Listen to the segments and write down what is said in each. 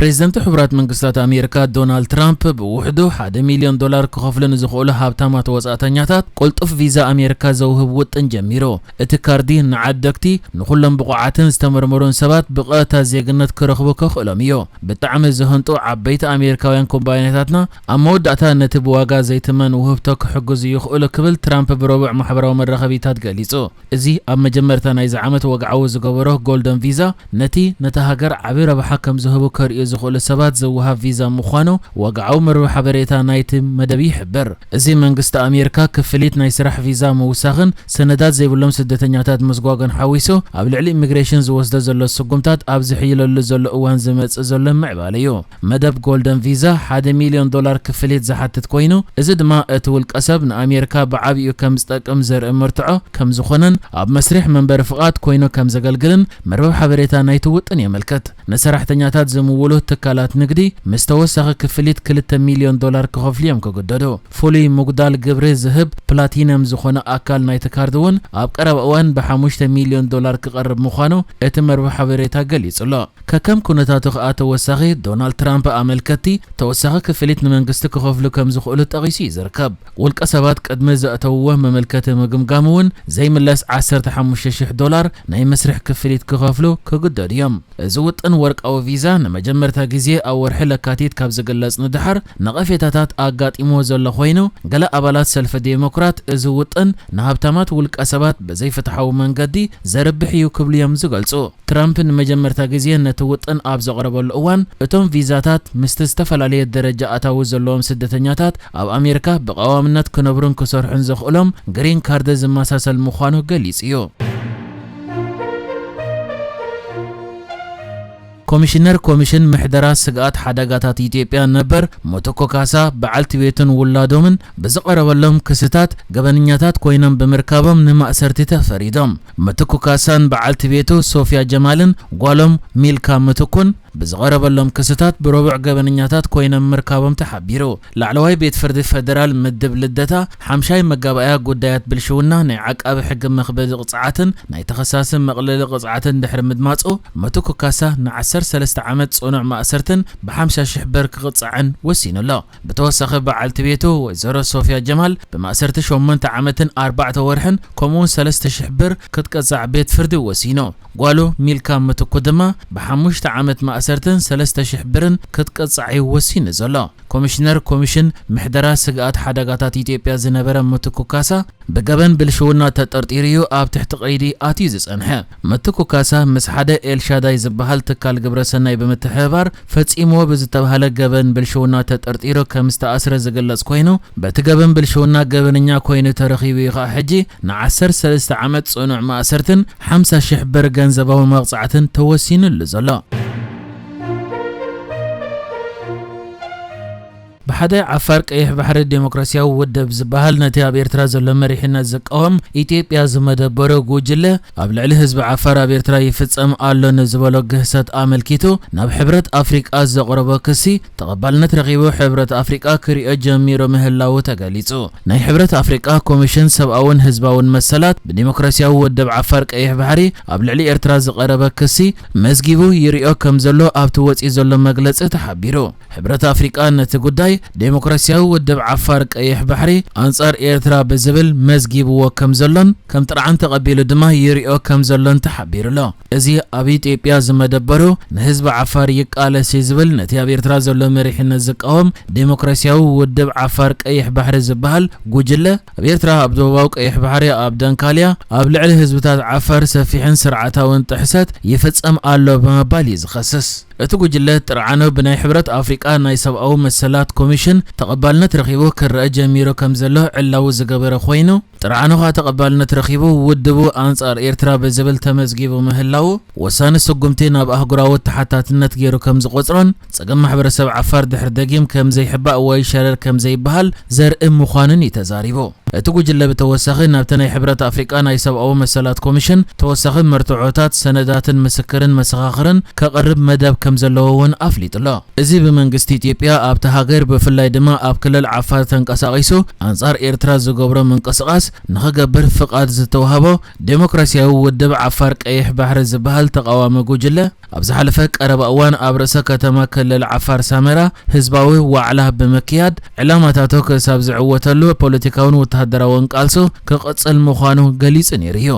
ፕሬዚደንት ሕቡራት መንግስታት ኣሜሪካ ዶናልድ ትራምፕ ብውሕዱ ሓደ ሚልዮን ዶላር ክኸፍሉ ንዝኽእሉ ሃብታማት ወጻእተኛታት ቅልጡፍ ቪዛ ኣሜሪካ ዘውህብ ውጥን ጀሚሩ። እቲ ካርዲ ንዓደግቲ፣ ንኹሎም ብቑዓትን ዝተመርመሩን ሰባት ብቐጥታ ዜግነት ክረኽቡ ከኽእሎም እዩ። ብጣዕሚ ዝህንጡ ዓበይቲ ኣሜሪካውያን ኩባንያታትና ኣብ መወዳእታ ነቲ ብዋጋ ዘይትመን ውህብቶ ክሕግዙ ይኽእሉ ክብል ትራምፕ ብረቡዕ ማሕበራዊ መራኸቢታት ገሊጹ። እዚ ኣብ መጀመርታ ናይዚ ዓመት ወግዓዊ ዝገበሮ ጎልደን ቪዛ ነቲ ነታ ሃገር ዓቢ ረብሓ ከም ዝህቡ ከርእዩ ዝኽእሉ ሰባት ዝወሃብ ቪዛ ምዃኑ ወግዓዊ መርበብ ሓበሬታ ናይቲ መደብ ይሕብር። እዚ መንግስቲ ኣሜሪካ ክፍሊት ናይ ስራሕ ቪዛ ምውሳኽን ሰነዳት ዘይብሎም ስደተኛታት ምስጓጎን ሓዊሱ ኣብ ልዕሊ ኢሚግሬሽን ዝወስዶ ዘሎ ስጉምታት ኣብ ዝሕይለሉ ዘሎ እዋን ዝመጽእ ዘሎ ምዕባለ እዩ። መደብ ጎልደን ቪዛ ሓደ ሚልዮን ዶላር ክፍሊት ዝሓትት ኮይኑ፣ እዚ ድማ እቲ ውልቀ ሰብ ንኣሜሪካ ብዓቢኡ ከም ዝጠቅም ዘርኢ መርትዖ ከም ዝኾነን ኣብ መስርሕ መንበሪ ፍቓድ ኮይኑ ከም ዘገልግልን መርበብ ሓበሬታ ናይቲ ውጥን የመልክት። ንሰራሕተኛታት ዝምውሉ ትካላት ንግዲ ምስ ተወሳኺ ክፍሊት ክልተ ሚልዮን ዶላር ክኸፍሉ እዮም ክግደዱ። ፍሉይ ምጉዳል ግብሪ ዝህብ ፕላቲነም ዝኾነ ኣካል ናይቲ ካርድ እውን ኣብ ቀረባ እዋን ብሓሙሽተ ሚልዮን ዶላር ክቐርብ ምዃኑ እቲ መርበብ ሓበሬታ ገሊጹ ኣሎ። ከከም ኩነታቱ ከኣ ተወሳኺ ዶናልድ ትራምፕ ኣመልከትቲ ተወሳኺ ክፍሊት ንመንግስቲ ክኸፍሉ ከም ዝኽእሉ ጠቒሱ እዩ ዝርከብ። ውልቀ ሰባት ቅድሚ ዘእተውዎ መመልከቲ ምግምጋም እውን ዘይምለስ ዓሰርተ ሓሙሽተ ሽሕ ዶላር ናይ መስርሕ ክፍሊት ክኸፍሉ ክግደዱ እዮም። እዚ ውጥን ወርቃዊ ቪዛ ንመጀመርታ ግዜ ኣብ ወርሒ ለካቲት ካብ ዝግለጽ ንድሓር ነቐፌታታት ኣጋጢሞ ዘሎ ኮይኑ፣ ገለ ኣባላት ሰልፊ ዴሞክራት እዚ ውጥን ንሃብታማት ውልቀ ሰባት ብዘይፍትሓዊ መንገዲ ዘርብሕ እዩ ክብሉ እዮም ዝገልጹ። ትራምፕ ንመጀመርታ ግዜ ነቲ ውጥን ኣብ ዘቕረበሉ እዋን፣ እቶም ቪዛታት ምስቲ ዝተፈላለየ ደረጃ ኣታዊ ዘለዎም ስደተኛታት ኣብ ኣሜሪካ ብቐዋምነት ክነብሩን ክሰርሑን ዘኽእሎም ግሪን ካርድ ዝመሳሰል ምዃኑ ገሊጹ እዩ። ኮሚሽነር ኮሚሽን ምሕደራ ስግኣት ሓደጋታት ኢትዮጵያ ነበር ምትኩ ካሳ በዓልቲ ቤቱን ውላዶምን ብዝቐረበሎም ክስታት ገበነኛታት ኮይኖም ብምርካቦም ንማእሰርቲ ተፈሪዶም። ምትኩ ካሳን በዓልቲ ቤቱ ሶፊያ ጀማልን ጓሎም ሚልካ ምትኩን ብዝቐረበሎም ክስታት ብረቡዕ ገበነኛታት ኮይኖም ምርካቦም ተሓቢሩ። ላዕለዋይ ቤት ፍርዲ ፌደራል ምድብ ልደታ ሓምሻይ መጋባእያ ጉዳያት ብልሽውና ናይ ዓቃቢ ሕጊ መኽበዲ ቅጽዓትን ናይ ተኸሳሲ መቕለሊ ቅጽዓትን ድሕሪ ምድማጹ፣ ምትኩ ካሳ ንዓሰርተ ሰለስተ ዓመት ጽኑዕ ማእሰርትን ብሓምሳ ሽሕ ብር ክቕጻዕን ወሲኑ ኣሎ። ብተወሳኺ በዓልቲ ቤቱ ወይዘሮ ሶፊያ ጀማል ብማእሰርቲ ሸሞንተ ዓመትን ኣርባዕተ ወርሕን ከምኡውን ሰለስተ ሽሕ ብር ክትቅጻዕ ቤት ፍርዲ ወሲኑ። ጓሉ ሚልካ ምትኩ ድማ ብሓሙሽተ ዓመት ማእሰርትን ሰለስተ ሽሕ ብርን ክትቅጻዕ እዩ ወሲኑ ዘሎ። ኮሚሽነር ኮሚሽን ምሕደራ ስግኣት ሓደጋታት ኢትዮጵያ ዝነበረ ምትኩ ካሳ ብገበን ብልሽውና ተጠርጢሩ እዩ ኣብ ትሕቲ ቀይዲ ኣትዩ ዝጸንሐ። ምትኩ ካሳ ምስ ሓደ ኤልሻዳይ ዝበሃል ትካል ግብረሰናይ ብምትሕብባር ፈጺምዎ ብዝተባህለ ገበን ብልሽውና ተጠርጢሩ ከም ዝተኣስረ ዝግለጽ ኮይኑ፣ በቲ ገበን ብልሽውና ገበነኛ ኮይኑ ተረኺቡ እዩ ከኣ ሕጂ ንዓሰርተ ሰለስተ ዓመት ጽኑዕ ማእሰርትን ሓምሳ ሽሕ ብር ገንዘባዊ መቕጻዕትን ተወሲኑሉ ዘሎ። ብሓደ ዓፋር ቀይሕ ባሕሪ ዴሞክራሲያዊ ውድብ ዝበሃል ነቲ ኣብ ኤርትራ ዘሎ መሪሕነት ዝቃወም ኢትዮጵያ ዝመደበሮ ጉጅለ ኣብ ልዕሊ ህዝቢ ዓፋር ኣብ ኤርትራ ይፍጸም ኣሎ ንዝበሎ ግህሰት ኣመልኪቱ ናብ ሕብረት ኣፍሪቃ ዘቕረቦ ክሲ ተቐባልነት ረኺቡ ሕብረት ኣፍሪቃ ክሪኦ ጀሚሩ ምህላዉ ተገሊጹ። ናይ ሕብረት ኣፍሪቃ ኮሚሽን ሰብኣውን ህዝባውን መሰላት ብዴሞክራሲያዊ ውድብ ዓፋር ቀይሕ ባሕሪ ኣብ ልዕሊ ኤርትራ ዝቐረበ ክሲ መዝጊቡ ይሪኦ ከም ዘሎ ኣብቲ ወጺኡ ዘሎ መግለጺ ተሓቢሩ። ሕብረት ኣፍሪቃ ነቲ ጉዳይ ዴሞክራሲያዊ ውድብ ዓፋር ቀይሕ ባሕሪ ኣንጻር ኤርትራ ብዝብል መዝጊብዎ ከም ዘሎን ከም ጥርዓን ተቐቢሉ ድማ ይሪኦ ከም ዘሎን ተሓቢሩ ኣሎ። እዚ ኣብ ኢትዮጵያ ዝመደበሩ ንህዝቢ ዓፋር ይቃለስ እዩ ዝብል ነቲ ኣብ ኤርትራ ዘሎ መሪሕነት ዝቃወም ዴሞክራሲያዊ ውድብ ዓፋር ቀይሕ ባሕሪ ዝበሃል ጉጅለ ኣብ ኤርትራ ኣብ ደቡባዊ ቀይሕ ባሕሪ ኣብ ደንካልያ ኣብ ልዕሊ ህዝብታት ዓፋር ሰፊሕን ስርዓታውን ጥሕሰት ይፍጸም ኣሎ ብምባል እዩ ዝኸስስ። እቲ ጉጅለ ጥርዓኑ ብናይ ሕብረት ኣፍሪቃ ናይ ሰብኣዊ መሰላት ኮሚሽን ተቐባልነት ረኺቡ ክረአ ጀሚሩ ከም ዘሎ ዕላዊ ዝገበረ ኮይኑ፣ ጥርዓኑ ከኣ ተቐባልነት ረኺቡ ውድቡ ኣንጻር ኤርትራ ብዝብል ተመዝጊቡ ምህላዉ፣ ወሳኒ ስጉምቲ ናብ ኣህጉራዊ ተሓታትነት ገይሩ ከም ዝቖጽሮን፣ ጸገም ማሕበረሰብ ዓፋር ድሕሪ ደጊም ከም ዘይሕባእ ወይ ሸረር ከም ዘይበሃል ዘርኢ ምዃኑን እዩ ተዛሪቡ። እቲ ጉጅለ ብተወሳኺ ናብቲ ናይ ሕብረት ኣፍሪቃ ናይ ሰብኣዊ መሰላት ኮሚሽን ተወሳኺ መርትዖታት፣ ሰነዳትን ምስክርን መሰኻኽርን ከቕርብ መደብ ከም ዘለዎ እውን ኣፍሊጡ ኣሎ። እዚ ብመንግስቲ ኢትዮጵያ ኣብቲ ሃገር ብፍላይ ድማ ኣብ ክልል ዓፋር ተንቀሳቒሱ ኣንጻር ኤርትራ ዝገብሮ ምንቅስቓስ ንኽገብር ፍቓድ ዝተዋህቦ ዴሞክራሲያዊ ውድብ ዓፋር ቀይሕ ባሕሪ ዝበሃል ተቓዋሚ ጉጅለ፣ ኣብ ዝሓለፈ ቀረባ እዋን ኣብ ርእሰ ከተማ ክልል ዓፋር ሳመራ ህዝባዊ ዋዕላ ብምክያድ፣ ዕላማታቱ ክሳብ ዝዕወተሉ ፖለቲካውን ወተሃደራውን ቃልሱ ክቕጽል ምዃኑ ገሊጹ ነይሩ እዩ።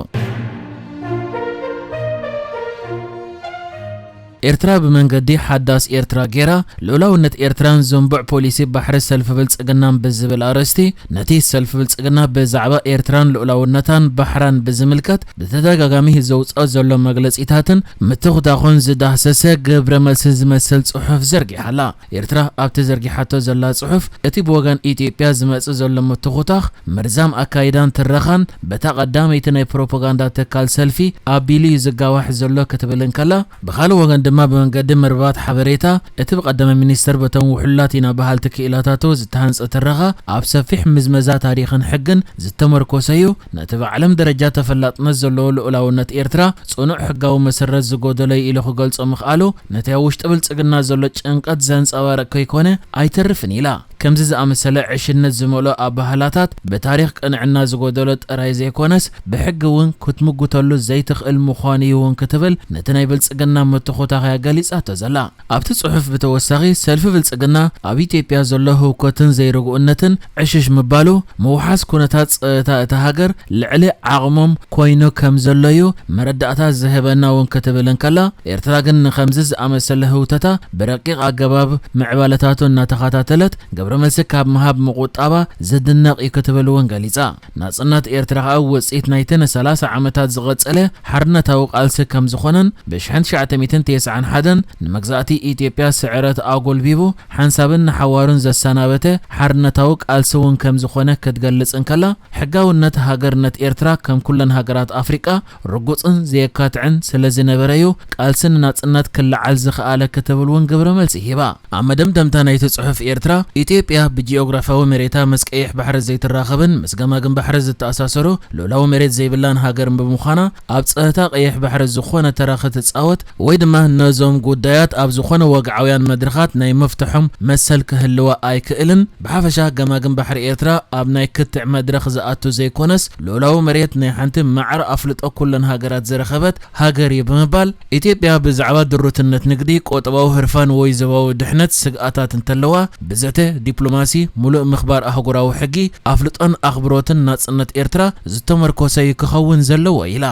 ኤርትራ ብመንገዲ ሓዳስ ኤርትራ ጌራ፣ ልኡላውነት ኤርትራን ዝንቡዕ ፖሊሲ ባሕሪ ሰልፊ ብልጽግናን ብዝብል ኣርእስቲ፣ ነቲ ሰልፊ ብልጽግና ብዛዕባ ኤርትራን ልኡላውነታን ባሕራን ብዝምልከት ብተደጋጋሚ ዘውጽኦ ዘሎ መግለጺታትን ምትኹታኹን ዝዳህሰሰ ግብረ መልሲ ዝመስል ጽሑፍ ዘርጊሓ ኣላ። ኤርትራ ኣብቲ ዘርጊሓቶ ዘላ ጽሑፍ፣ እቲ ብወገን ኢትዮጵያ ዝመጽእ ዘሎ ምትኹታኽ፣ መርዛም ኣካይዳን ትረኻን በታ ቀዳመይቲ ናይ ፕሮፓጋንዳ ትካል ሰልፊ ኣቢሉ እዩ ዝጋዋሕ ዘሎ ክትብል እንከላ፣ ብኻልእ ወገን ድማ ብመንገዲ መርበባት ሓበሬታ እቲ ብቀዳማይ ሚኒስተር በቶም ውሕሉላት ኢና በሃልቲ ክኢላታቱ ዝተሃንጸ ትረኻ ኣብ ሰፊሕ ምዝመዛ ታሪኽን ሕግን ዝተመርኮሰ እዩ። ነቲ ብዓለም ደረጃ ተፈላጥነት ዘለዎ ልኡላውነት ኤርትራ ጽኑዕ ሕጋዊ መሰረት ዝጎደሎ እዩ ኢሉ ክገልጾ ምኽኣሉ፣ ነቲ ኣብ ውሽጢ ብልጽግና ዘሎ ጭንቀት ዘንጸባርቕ ከይኮነ ኣይተርፍን ኢላ። ከምዚ ዝኣመሰለ ዕሽነት ዝመልኦ ኣባህላታት ብታሪኽ ቅንዕና ዝጎደሎ ጥራይ ዘይኮነስ፣ ብሕጊ እውን ክትምጉተሉ ዘይትኽእል ምዃኑ እዩ እውን ክትብል ነቲ ናይ ብልጽግና ምትኹታኽያ ገሊጻቶ ዘላ። ኣብቲ ጽሑፍ ብተወሳኺ፣ ሰልፊ ብልጽግና ኣብ ኢትዮጵያ ዘሎ ህውከትን ዘይርግኡነትን ዕሽሽ ምባሉ፣ ምውሓስ ኩነታት ጸጥታ እታ ሃገር ልዕሊ ዓቕሞም ኮይኑ ከም ዘሎ እዩ መረዳእታ ዝህበና እውን ክትብል እንከላ፣ ኤርትራ ግን ንኸምዚ ዝኣመሰለ ህውተታ ብረቂቕ ኣገባብ ምዕባለታቱ እናተኸታተለት ግብረ መልሲ ካብ ምሃብ ምቁጣባ ዝድነቕ እዩ ክትብል እውን ገሊጻ። ናጽነት ኤርትራ ከኣ ውጽኢት ናይቲ ንሰላሳ ዓመታት ዝቐጸለ ሓርነታዊ ቃልሲ ከም ዝኾነን ብሽሕን ትሽዓተ ሚእትን ተስዓን ሓደን ንመግዛእቲ ኢትዮጵያ ስዕረት ኣጎልቢቡ ሓንሳብን ንሓዋሩን ዘሰናበተ ሓርነታዊ ቃልሲ እውን ከም ዝኾነ ክትገልጽ እንከላ፣ ሕጋውነት ሃገርነት ኤርትራ ከም ኩለን ሃገራት ኣፍሪቃ ርጉጽን ዘየካትዕን ስለ ዝነበረ እዩ ቃልሲ ንናጽነት ክለዓል ዝኸኣለ ክትብል እውን ግብረ መልሲ ሂባ። ኣብ መደምደምታ ናይቲ ጽሑፍ፣ ኤርትራ፣ ኢትዮጵያ ብጂኦግራፊያዊ መሬታ ምስ ቀይሕ ባሕሪ ዘይትራኸብን ምስ ገማግም ባሕሪ ዝተኣሳሰሩ ልኡላዊ መሬት ዘይብላን ሃገር ብምዃና፣ ኣብ ጸጥታ ቀይሕ ባሕሪ ዝኾነ ተራ ክትጻወት ወይ ድማ ነዞም ጉዳያት ኣብ ዝኾነ ወግዓውያን መድረኻት ናይ ምፍትሖም መሰል ክህልዋ ኣይክእልን። ብሓፈሻ ገማግም ባሕሪ ኤርትራ ኣብ ናይ ክትዕ መድረኽ ዝኣቱ ዘይኮነስ፣ ልኡላዊ መሬት ናይ ሓንቲ ማዕረ ኣፍልጦ ኩለን ሃገራት ዝረኸበት ሃገር እዩ ብምባል፣ ኢትዮጵያ ብዛዕባ ድሩትነት ንግዲ፣ ቁጠባዊ ህርፋን ወይ ዞባዊ ድሕነት ስግኣታት እንተለዋ፣ ብዘተ ዲፕሎማሲ፣ ሙሉእ ምኽባር ኣህጉራዊ ሕጊ፣ ኣፍልጦን ኣኽብሮትን ናጽነት ኤርትራ ዝተመርኮሰ እዩ ክኸውን ዘለዎ ኢላ።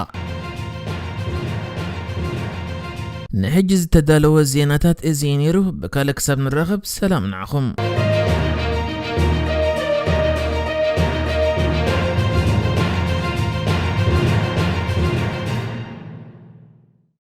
ንሕጂ ዝተዳለወ ዜናታት እዚ እዩ ነይሩ። ብካልእ ክሳብ ንራኸብ፣ ሰላም ንዓኹም።